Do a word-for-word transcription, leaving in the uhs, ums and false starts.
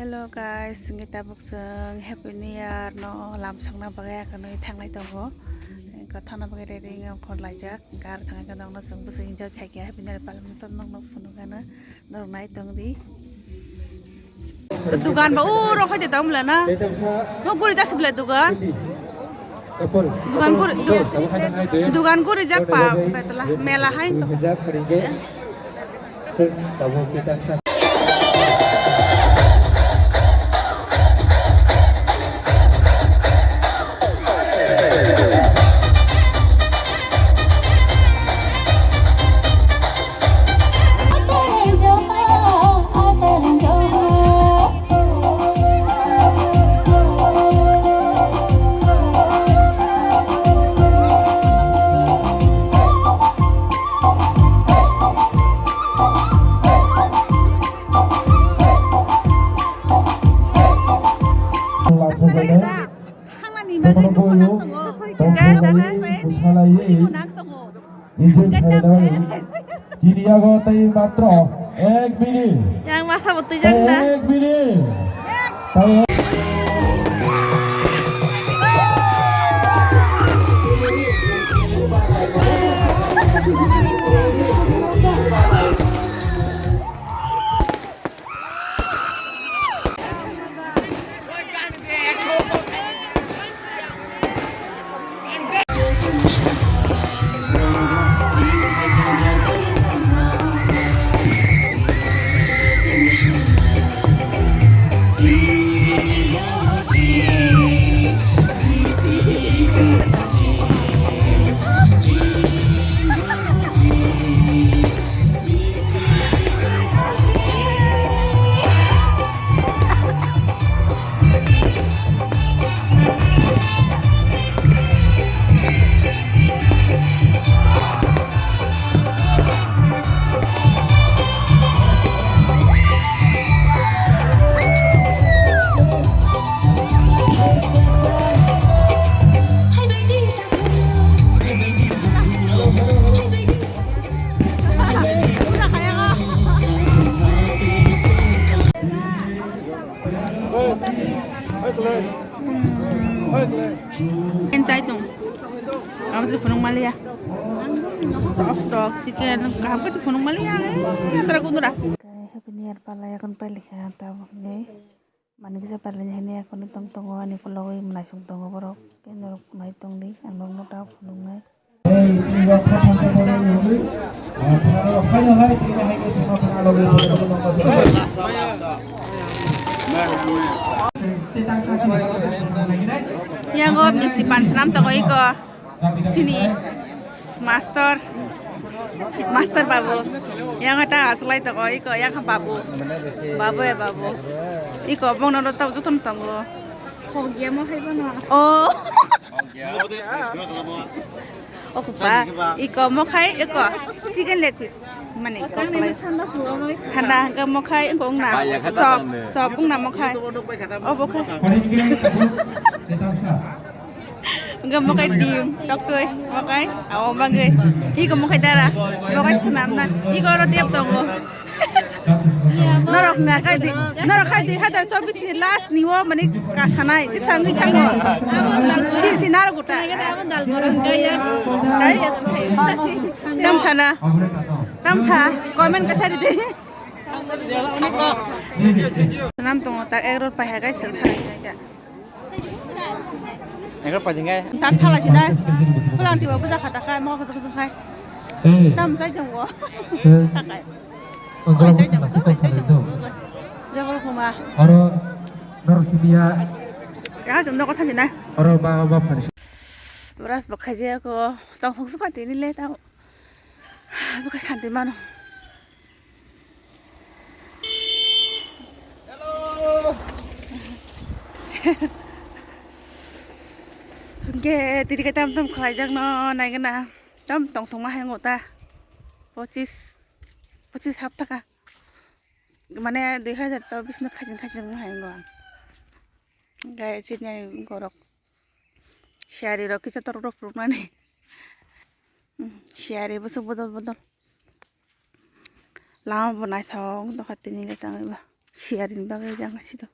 Hello guys, chwngwi tabuk chwng Happy New Year no lam sokna bagwi akhwnwi thanglai tongo. Wngkha thana bagwi ready wngwi khorlaijak. Gar thangwi khe nokno chwng bwswk enjoy khaikha Happy New Year palam joto nokno phunukgano norok nai tongdi. Dugan ba uro khoide tong mla na. Mo guri jas bla dugan. Dugan guri, dugan guri jak pa betla mela hai. Thangna ni bagwi dukhu nang tongo. Dukhu nang tongo. Injil khairok chini yago tei matro ek minute. Yang masa bo twijak na. Ek minute. Chicken chai tong. Kamu tu phunung malia. Sauce dok, chicken, kaham ka tu phunung malia. Eh, tara kundura. Happy New Year pala yakon pailika tabuk ni. Mani kisa pailani hini yakon tong tongo ani ukulogwi mwnaisong tongo borok. Khe norok nai tongdi, ang norokno ta phunuknai. Yango misti pan swnam tongo iko sini master, master babu. Yango ta aslai tongo iko yang babu, babu ya babu. Iko bongno ro tau jotom tongo. Oh. O kupa, iko mokhai, iko chicken leg piece. Mane, iko thanda hwnkhe mokhai, iko wngna. Sop, sop wngna mokhai. O bo khe. Hwnkhe mokhai dim, toktwi, mokhai, abo bagwi. Iko mokhai dara, mokhai swnamna. Iko oro tep tongo. Norok na khai di, norok khai dui hazar chobbish ni last ni o mani kasanai, je sangwi thango. Sirti narok uta. Tam sana, tam sa, comment kasari de. Nam tongo ta egg roll pai hagai sel thalai. Ekor paiding ai. Tan thala sinai. Pulang tiwa puja khata khai, mo kutuk kutuk khai. Tam sai tongo. Takai. Oi, jai tongo, jai tongo. Jabal kuma. Oro norok siniya. Ya, jom doko thasinai. Oro ba ba phari. Beras bo khaijaya ko. Tong song suka tini le tao. Buka santi mano. Hwnkhe tini khe tam tam khlaijakno naigwna tam tongthokma hai wngkha ta pochis pochis hapta kha mane dui hazar chobbish no khajing khajing hai wngkha ang hwnkhe chini borok siyari rok kisa torok rok phunuknani. Hmm, siyari bwswk bodol bodol. Lama bo naithok wng tongkha tini le tangwi ba. Siyarini bagwi jang si do.